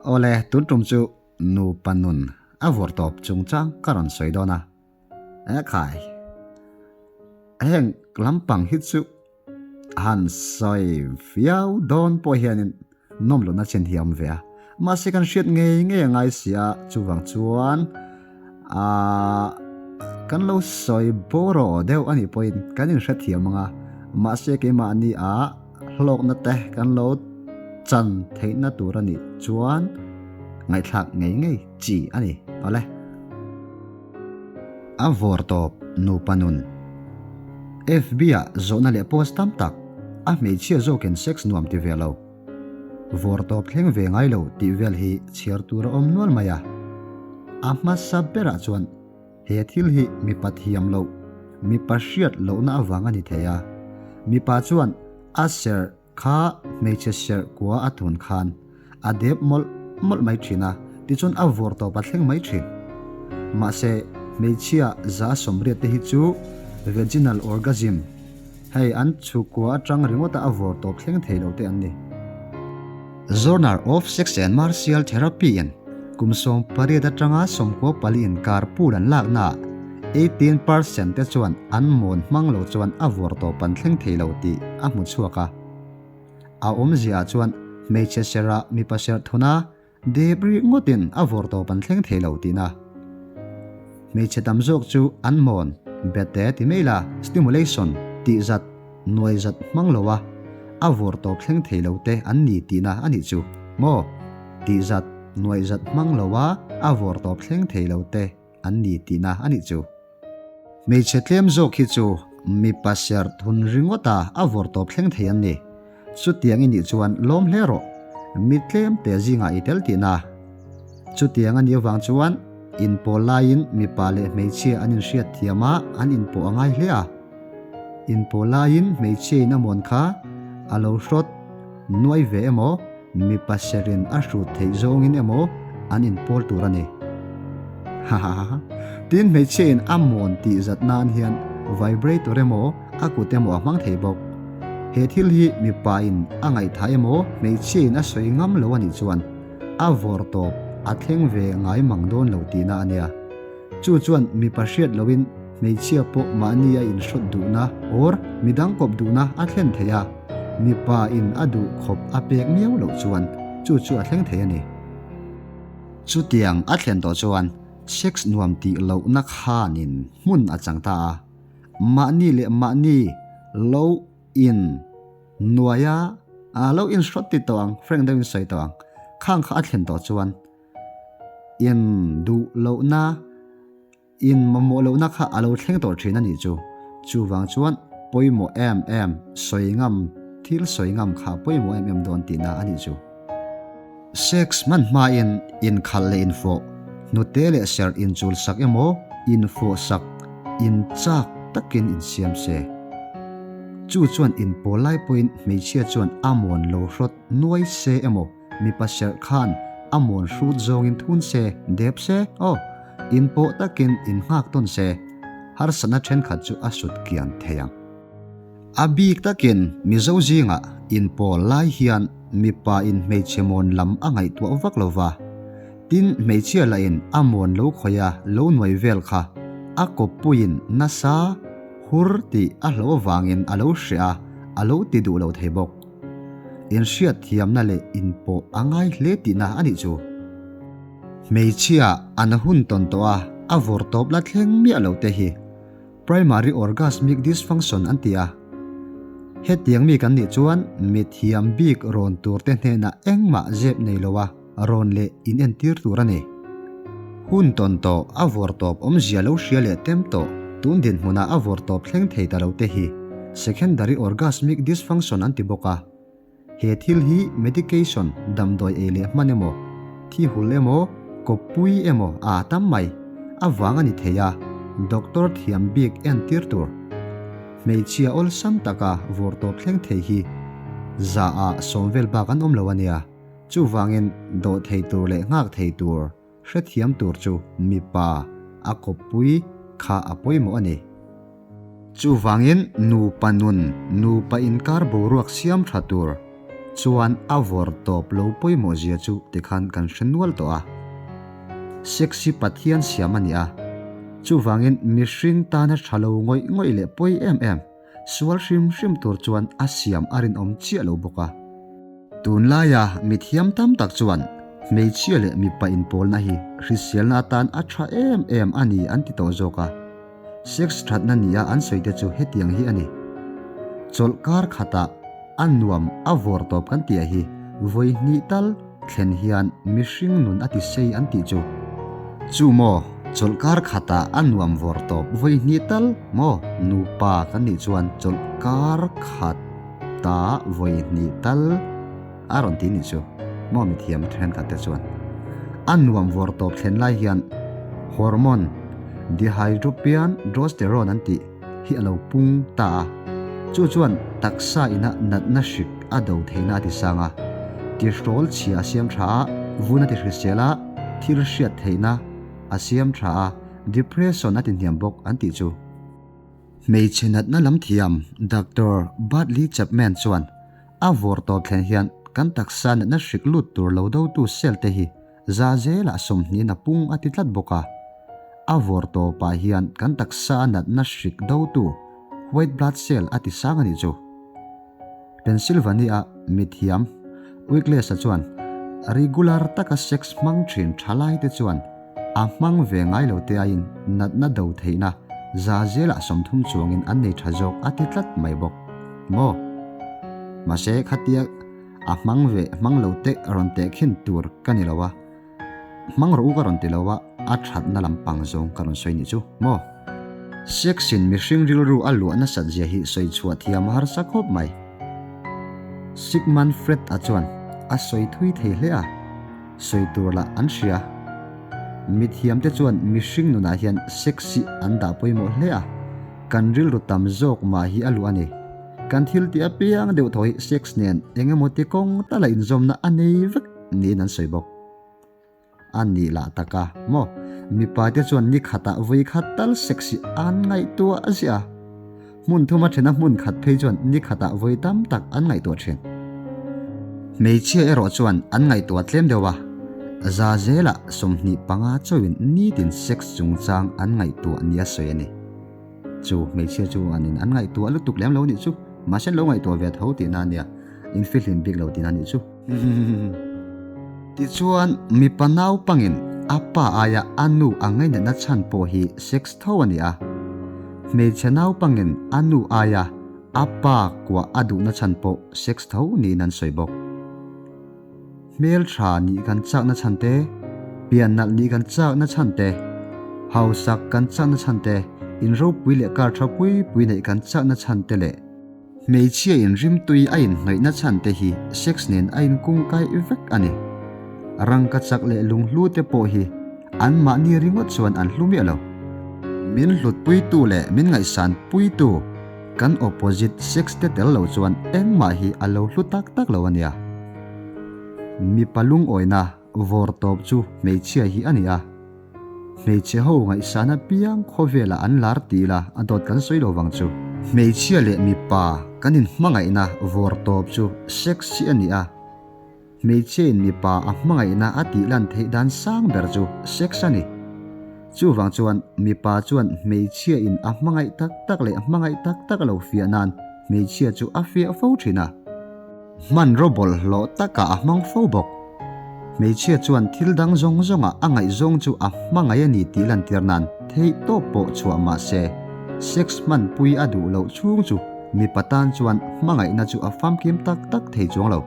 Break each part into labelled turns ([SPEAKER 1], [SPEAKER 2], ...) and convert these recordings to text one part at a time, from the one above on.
[SPEAKER 1] Awle, tun tum chu nupa nun a vawr tawp chungchang ka rawn sawi dawn a. E khai, heng lampang hi chu han sawi viau dawn pawh hianin nawm lohna chin hi a awm ve a. Mahse kan hriat ngei ngei a ngai si a, chuvang chuan aah kan lo sawi bawraw deuh a nih pawhin kan inhrethiam ang a, mahse keimahni ah hlawkna te kan lo chan theihna tur a nih chuan ngaihthlak ngei ngei chi a ni. Awle. A vawr tawp nupa nun. FB ah zawhna leh post tam tak, a hmeichhia zawkin sex nuam ti ve lo. Vawr tawp thleng ve ngai lo tih vel hi chhiar tur a awm nual mai a. A hmasa berah chuan he thil hi mipa thiam loh, mipa hriat lohna avang a ni thei a. Mipa chuan a serh kha hmeichhe serh kua a tun khan a dep mawlh mawlh mai thin a, tichuan a vawr tawp a thleng mai thin. Mahse, hmeichhia 180 te hi chu vaginal orgasm, hei an chhukua atang ringawta a vawr tawp thleng thei lo te an ni. Journal of Sex and Martial Therapy in kum 18 atanga 14 inkar pool an laknaah 18% te chuan an mawn hmang lo chuan a vawr tawp an thleng thei lo tih a hmu chhuak a. A awmziaah chuan hmeichhe serh ah mipa serh thuna dep rih ngawtin a vawr tawp an thleng thei lo tihna. Hmeichhe tam zawk chu an mawn, bete ti mai la, stimulation, tih zat, nuai zat hmang lo a, a vawr tawp thleng thei lo te an ni tihna a nih chu maw? Tih zat, nuai zat hmang lo a, a vawr tawp thleng thei lo te an ni tihna a nih chu. Hmeichhe tlem zawk hi chu mipa serh thun ringawt a a vawr tawp thleng thei an ni. Chutiang i nih chuan lawm hle rawh. Mi tlem te zingah i tel tihna. Chutiang a nih avang chuan inpawl laiin mipa leh hmeichhia an inhriat thiam a, an inpawh a ngai hle a. Inpawl laiin hmeichhia in a mawn kha a lo hrawt nuai ve emaw, Mipa serin a hrut theih zawngin emaw an inpawl tur a ni. Hahaha. Tin, hmeichhia in a mawn tih zat nan hian vibrator emaw a kut emaw a hmang thei bawk. He thil hi mipa in a ngaihthah emaw hmeichhia in a sawi ngam lo a nih chuan a vawr tawp a thleng ve ngai mang dawn lo tihna a nia. Chu chuan mipa hriat loin hmeichhia pawh mahni a inhrawt duhna or midang kawp duhna a thlen thei a, mipa in a duh khawp a pek miau loh chuan chu chu a thleng thei a ni. Chutiang a thlen tawh chuan sex nuam tih lohna khanin hmun a chang ta a, mahni leh mahni lo in nuaia lo inhrawt ti tawh ang, frank deuhin sawi tawh ang, khang kha a thlen tawh chuan In duh lohna, in mamawh lohna kha a lo thleng tawh thin a nih chu. Chuvang chuan pawimawh em em, sawi ngam, thil sawi ngam kha pawimawh em em dawn tihna a nih chu. Sex hman hmain inkhalh leh infawh, hnute leh serh inchul sak emaw, infawh sak, inchak takin insiam se. Chu chuan inpawl lai pawhin hmeichhia chuan a mawn lo hrawt nuai se emaw, Mipa serh khan a mawn hrut zawngin thun se, dep se, aw, in pawh takin in nghak tawn se, harsatna thenkhat chu a sut kian thei ang. A bik takin Mizo zingah inpawl lai hian mipa in hmeichhe mawn lam a ngaihtuah vak lo va, tin hmeichhia lahin a mawn lo khawih a lo nuai vel kha a kawppuiin nasa hur tih a hlauh avangin a lo hreh a, a lo ti duh lo thei bawk. Inhriatthiamna leh inpawh a ngai hle tihna a nih chu. Hmeichhia an hun tawn tawh a, a vawr tawp la thleng miah lo te hi Primary Orgasmic Dysfunction an ti a. Hetiang mi kan nih chuan mithiam bik rawn tur te hnenah engmah zep nei lo a rawn leh inentir tur a ni. Hun tawn tawh a vawr tawp awmzia lo hria leh tem tawh tun dinhmunah a vawr tawp thleng thei ta lo te hi Secondary Orgasmic Dysfunction an ti bawk a. He thil hi medication damdawi ei leh hman emaw, thi hul emaw, kawppui emaw aa tam mai avang a ni thei a, doctor thiam bik entir tur. Hmeichhia awlsam taka vawr tawp thleng thei hi za ah sawm vel bak an awm lo a nia. Chuvangin dawh thei tur leh nghak thei tur hrethiam tur chu mipa a kawppui kha a pawimawh a ni. Chuvangin nupa nun, nupa inkar boruak siam tha tur. Chuan a vawr tawp lo pawimawh zia chu tikhan kan hre nual tawh a. Sex hi Pathian siam a ni a, chuvangin mihring tana tha lo ngawih ngawih leh pawi em em, sual hrim hrim tur chuan a siam a rinawm chiah lo bawk a. Tunlaia mithiam tam tak chuan hmeichhia leh mipa inpawlna hi hriselna atan a tha em em a ni an ti tawh zawk a. Sex thatna nia an sawi te chu hetiang hi a ni. Chawlhkar khatah a nuam a vawr tawp kan tih hi vawi hnih tal thlen hian mihring nun a ti sei an tih chu. Chu maw, chawlhkar khatah a nuam vawr tawp vawi hnih tal maw nupa kan nih chuan chawlhkar khat ta vawi hnih tal a rawn ti nih chu maw mithiam thenkhat te chuan a nuam vawr tawp thlen lai hian hormone dehydropiandrosterone an tih hi a lo pung ta a, chu chuan taksa ina natna hrik a do theihna a ti sang a, tihrawl chhia a siam tha a, vun a ti hrisel a, thil hriat theihna a siam tha a, depression a ti hniam bawk an tih chu. Hmeichhe natna lam thiam Doctor Bartley Chapman chuan a vawr tawp thlen hian kan taksa natna hrik lut tur lo dotu cell te hi za zelah 20 a pung a ti tlat bawk a. A vawr tawpah hian kan taksa natna hrik dotu white blood cell a ti sang a nih chu. Pennsylvania mithiam Weekles-a chuan regular taka sex hmang thin thalaite chuan a hmang ve ngai lo te aiin natna do theihna za zelah 30 chuangin an nei tha zawk a ti tlat mai bawk maw? Mahse khatia a hmang ve hmang lo te rawn tehkhin tur ka ni lo a. Hmang rawh u ka rawn ti lo a, a thatna lampang zawng ka rawn sawi nih chu maw? Sex in mihring rilru a luah nasat zia hi sawi chhuah thiam a harsa khawp mai. Sigmund Freud a chuan a sawi thui thei hle a, sawi tur lah an hria. Mithiam te chuan mihring nunah hian sex hi an dah pawimawh hle a, kan rilru tam zawk mah hi a luah a ni. Kan thil tih apiang deuh thaw hi sex nen eng emaw ti kawng tala inzawmna a nei vek niin an sawi bawk. A nih lah tak a, maw? Mipa te chuan ni khatah vawi khat tal sex hi an ngaihtuah ziah a. Hmun thuma thena hmun khat phei chuan ni khatah vawi tam tak an ngaihtuah thin. Hmeichhia erawh chuan an ngaihtuah tlem deuh a, za zelah 25 chauhin nitin sex chungchang an ngaihtuah nia sawi a ni. Chu hmeichhia chu an in an ngaihtuah lutuk lem lo nih chu, mahse an lo ngaihtuah ve tho tihna a nia, in fihlim bik lo tihna a nih chu. Tichuan, mipa naupangin a pa aia a nu a ngainatna chhan pawh hi sex tho a ni a. Hmeichhe naupangin a nu aia a pa kuah a duhna chhan pawh sex tho niin an sawi bawk. Hmel tha nih kan chakna chhan te, pian nalh nih kan chakna chhan te, hausak kan chakna chhan te, in ropui leh kar tha pui pui neih kan chakna chhan te leh hmeichhia in rimtui a inhnawihna chhan te hi sex nen a inkungkai vek a ni. Rangka chak leh lunghlu te pawh hi anmahni ringawt chuan an hlu miah lo. Min hlutpuitu leh min ngaihsanpuitu Kan opposite sex te tel lo chuan engmah hi a lo hlu tak tak lo a nia. Mipa lungawina vawr tawp chu hmeichhia hi a ni a. Hmeichhe ho ngaihsan apiang khawvelah an lar ti ila a dawt kan sawi lo vang chu. Hmeichhia leh mipa kan inhmangaihna vawr tawp chu sex hi a ni a. Hmeichhiain mipa a hmangaihna a tih lan theih dan sang ber chu sex a ni. Chuvang chuan mipa chuan hmeichhiain a hmangaih tak tak leh hmangaih tak tak lo fiah nan hmeichhia chu a fiah fo thin a. Hmanraw bawlhhlawh takah a hmang fo bawk. Hmeichhia chuan thil dang zawng zawngah a ngaihzawng chu a hmangaih a ni tih lantir nan theihtawp pawh chhuah mah se, sex hmanpui a duh loh chhung chu mipa tan chuan hmangaihna chu a famkim tak tak thei chuang lo.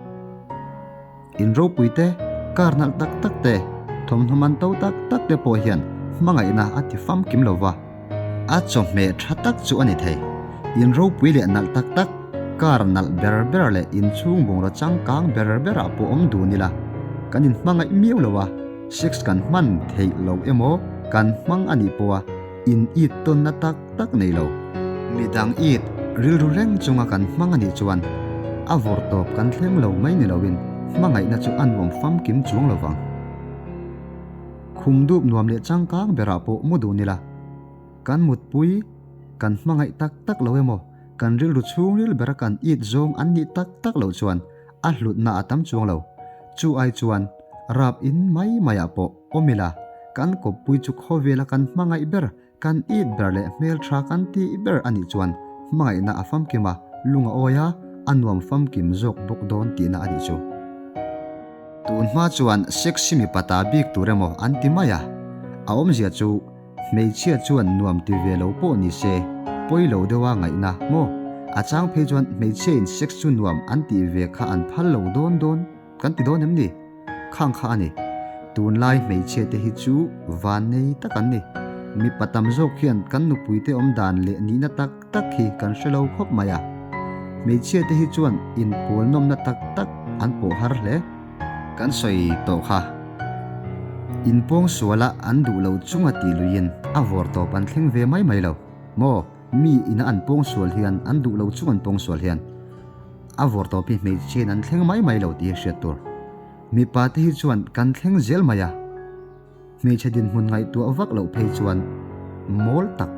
[SPEAKER 1] In ropui te, kar nalh tak tak te, thawmhnaw man to tak tak te pawh hian hmangaihna a ti famkim lo va, a chawhmeh tha tak chu a ni thei. In ropui leh nalh tak tak, kar nalh ber ber leh inchhung bungraw changkang ber berah pawh awm dun ila, kan inhmangaih miau lo a, sex kan hman theih lo emaw kan hmang a nih pawha in it tawnna tak tak nei lo. Midang it rilru reng chunga kan hmang a nih chuan a vawr tawp kan thleng lo mai ni loin hmangaihna chu a nuam famkim chuang lo vang. Khum dup nuam leh changkang berah pawh mu dun ila, kan mutpui kan hmangaih tak tak lo emaw kan rilru chhungril bera kan it zawng an nih tak tak loh chuan A hlutna a tam chuang lo. Chu ai chuan rap in mai maiah pawh awm ila, kan kawppui chu khawvela kan hmangaih ber, kan it ber leh hmeltha kan tih ber a nih chuan hmangaihna a famkim a, lung a awi a, a nuam famkim zawk bawk dawn tihna a nih chu. Tun hma chuan sexy mipa ta bik tur emaw an ti mai a, a awmzia chu Hmeichhia chuan nuam ti ve lo pawh ni se, pawi lo deuha ngaihna maw? A chang phei chuan hmeichhia in sex chu nuam an tih ve kha an phal lo dawn dawn kan ti dawn em ni? Khang kha a ni. Tunlai hmeichhia te hi chu van nei tak an ni. Mipa tam zawk hian kan nupui te awm dan leh nihna tak tak hi kan hre lo khawp mai a. Hmeichhia te hi chuan inpawl nawmna tak tak an pawh har hle. Kan sawi tawh kha. Inpawng suala an duh lo chunga tih luiin a vawr tawp an thleng ve mai mai lo maw? Mi ina an pawng sual hian an duh lo chung an pawng sual hian a vawr tawp hi hmeichhiain an thleng mai mai lo tih hi hriat tur. Mipa te hi chuan kan thleng zel mai a. Hmeichhe dinhmun ngaihtuah vak loh phei chuan mawl tak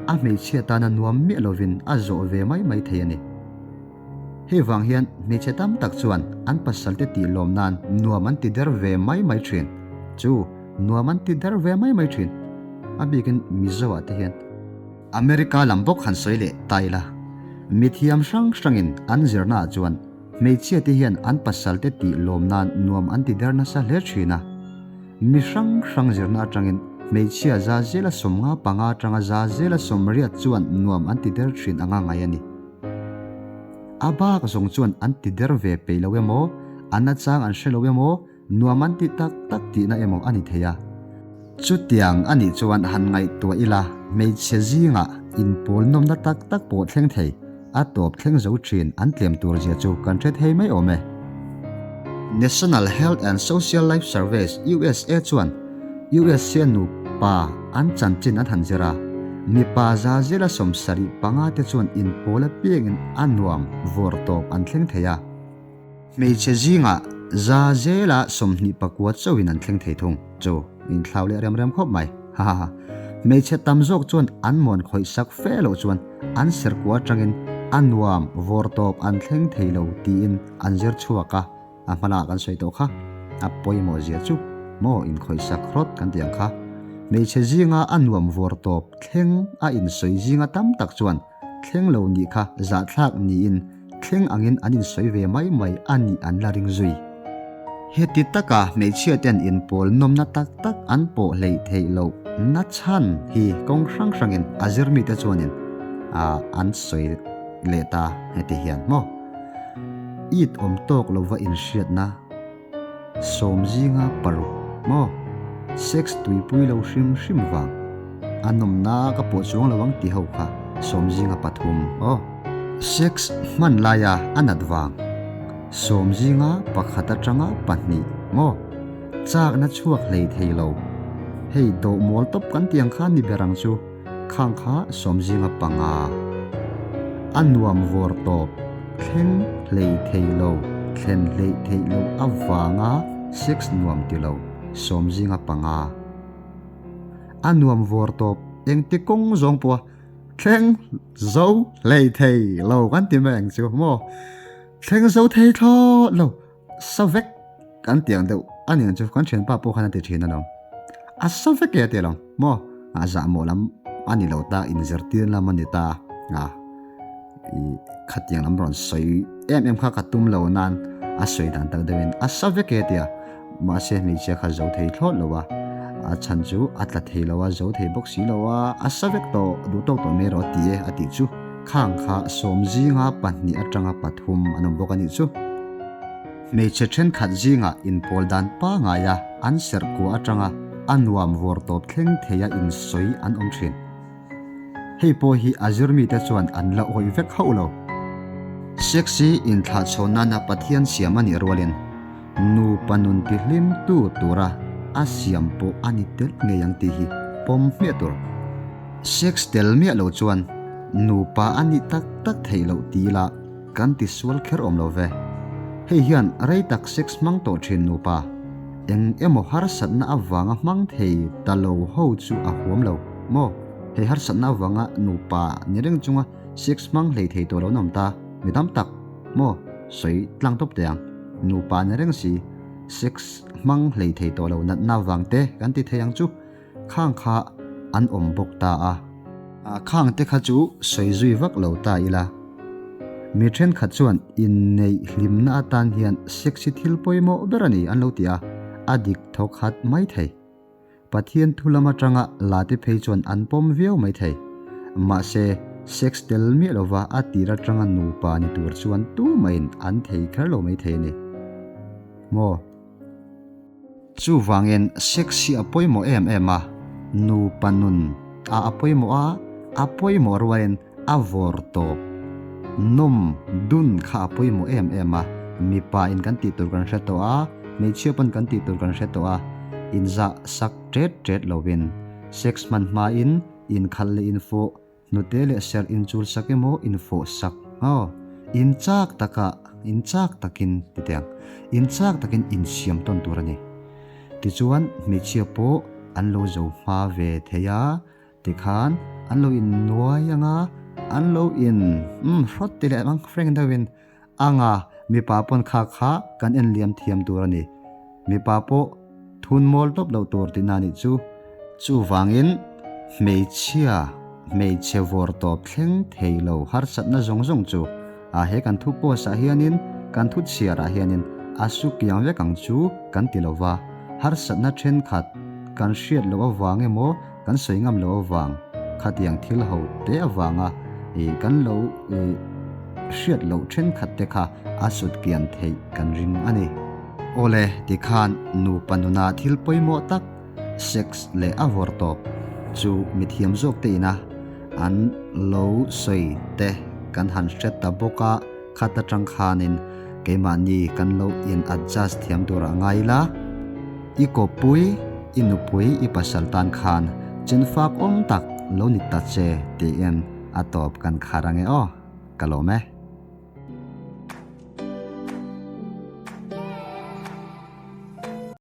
[SPEAKER 1] a hmeichhia tana nuam miah lovin a zawh ve mai mai thei a ni. Hei vang hian hmeichhe tam tak chuan an pasalte tih lawm nan nuam an ti der ve mai mai thin. Chu nuam an ti der ve mai mai thin. A bikin Mizo ah te hian. America lam bawk han sawi leh ta ila, mithiam hrang hrangin an zirna ah chuan Hmeichhia te hian an pasalte tih lawm nan nuam an ti der nasa hle thin a. Mi hrang hrang zirna atangin hmeichhia za zela 55 atanga za zela 80 chuan nuam an ti der thin anga ngai a ni. A bak zawng chuan an ti der ve peih lo emaw, an nachang an hre lo emaw, Nuam an ti tak tak tihna emaw a ni thei a. Chutiang a nih chuan han ngaihtuah ila, hmeichhe zingah inpawl nawmna tak tak pawh thleng thei, a tawp thleng zo thin an tlem tur zia chu kan hre thei mai awm e. National Health and Social Life Surveys, USA chuan USA nupa an chanchin an han zir a, mipa za zela 75 te chuan inpawl apiangin a nuam vawr tawp an thleng thei a. Hmeichhe zingah za zela 29 chauhin an thleng thei thung chu inthlau leh rem rem khawp mai. Hahaha. Hmeichhe tam zawk chuan an mawn khawih sak fe loh chuan an serkua atangin a nuam vawr tawp an thleng thei lo tiin an zir chhuak a, a hmalah kan sawi tawh kha. A pawimawh zia chu maw inkhawih sak rawt kan tih ang kha. Hmeichhe zinga a nuam vawr tawp thleng a insawi zinga tam tak chuan thleng lo nih kha zahthlak niin Thleng angin an insawi ve mai mai a nih an la ring zui. Heti taka hmeichhia ten inpawl nawmna tak tak an pawh hleih theih loh na chhan hi kawng hrang hrangin a zirmite chuanin an sawi leh ta heti hian maw? It awm tawk lova inhriatna 10 zinga 6 maw? Sex tuipui lo hrim hrim vang a nawmna ka pawh chuang lo ang ti ho kha 10 zinga 3 aw. Sex hman laia a nat vang 10 zinga 1 atanga 2 maw? Chakna chhuak hlei thei lo hei dawh mawl tawp kan tih ang khan ni ber ang chu khang kha 10 zinga 5 a nuam vawr tawp thleng hlei thei lo thlen hleih theih loh avanga sex nuam ti lo 10 zinga 5 a nuam vawr tawp engti kawng zawng pawha thleng zo hlei thei lo kan ti mai ang chu maw thleng zo thei thlawt lo sa vek kan ti ang deuh a ni ang chu kan thianpa pawh khan a ti thin alawm a sa vek e a ti alawm maw a zahmawh lam a ni lo ta inzirtir lam a ni ta a i khatiang lam rawn sawi em em kha ka tum lo nan a sawi dan tak deuhin a sa vek e tia mahse hmeichhia kha zo thei thlawt lo a a chhan chu a tla thei lo a zo thei bawk si lo a a sa vek tawh duh tawk tawh mai erawh a ti e a tih chu khang kha 10 zinga 2 atanga 3 an awm bawk a nih chu. Hmeichhe thenkhat zingah inpawl dan pangaia an serh kua atanga a nuam vawr tawp thleng theia insawi an awm thin. Hei pawh hi a zirmite chuan an la awih vek hauh lo. Sex hi inthlahchhawn nana Pathian siam a nih rualin nupa nun tihlimtu tura a siam pawh a ni tel ngei ang tih hi pawm hmiah tur. Sex tel miah lo chuan nupa a nih tak tak theih loh ti ila kan ti sual kher awm lo ve. Hei hian rei tak sex hmang tawh thin nupa eng emaw harsatna avanga hmang thei ta lo ho chu a huam lo maw? Hei harsatna avanga nupa ni reng chunga sex hmang hlei thei tawh lo an awm ta mi tam tak maw? sawi tlang tawp teh ang. Nupa ni reng si, sex hmang hlei thei tawh lo natna vang te kan ti thei ang chu. Khang kha an awm bawk ta a. Khang te kha chu sawi zui vak lo ta ila. Mi thenkhat chuan inneih hlimna atan hian sex hi thil pawimawh ber a ni an lo ti a, a dik thawk hat mai thei. Pathian thu lam atanga la te phei chuan an pawm viau mai thei. Mahse, sex tel miah lova a tir atanga nupa ni tur chuan tumahin an thei kher lo mai thei a ni. Maw? Chuvangin sex hi a pawimawh em em a, nupa nun a a pawimawh a, a pawimawh rualin a vawr tawp nawm dun kha a pawimawh em em a, mipa in kan tih tur kan hre tawh a, hmeichhia pawn kan tih tur kan hre tawh a, inzah sak tet tet lovin sex hman hmain inkhalh leh infawh Hnute leh serh inchul sak emaw infawh sak aw, in chak taka, in chak takin ti teh ang, in chak takin insiam tawn tur a ni. Tichuan hmeichhia pawh an lo zo hma ve thei a, tikhan an lo innuai ang a, an lo in umm hrawt ti leh ang frank deuhin ang a, mipa pawn kha kha kan en liam thiam tur a ni. Mipa pawh thun mawl tawp loh tur tihna nih chu. Chuvangin hmeichhia, hmeichhe vawr tawp thleng thei lo harsatna zawng zawng chu a he kan thu post ah hianin, kan thu chhiar ah hianin a su kiang vek ang chu kan ti lo va. Harsatna thenkhat kan hriat loh avang emaw kan sawi ngam loh avang khatiang thil ho te avanga ih kan lo ih hriat loh thenkhat te kha a sut kian theih kan ring a ni. Awle, tikhan nupa nuna thil pawimawh tak, sex leh a vawr tawp chu mithiam zawk te ina an lo sawi te kan han hre ta bawk a, khat atang khanin keimahni kan lo in adjust thiam turah ngai ila, i kawppui, i nupui, i pasal tan khan chenfak awm tak lo ni ta che tiin a tawp kan khar ange aw, ka lawm e.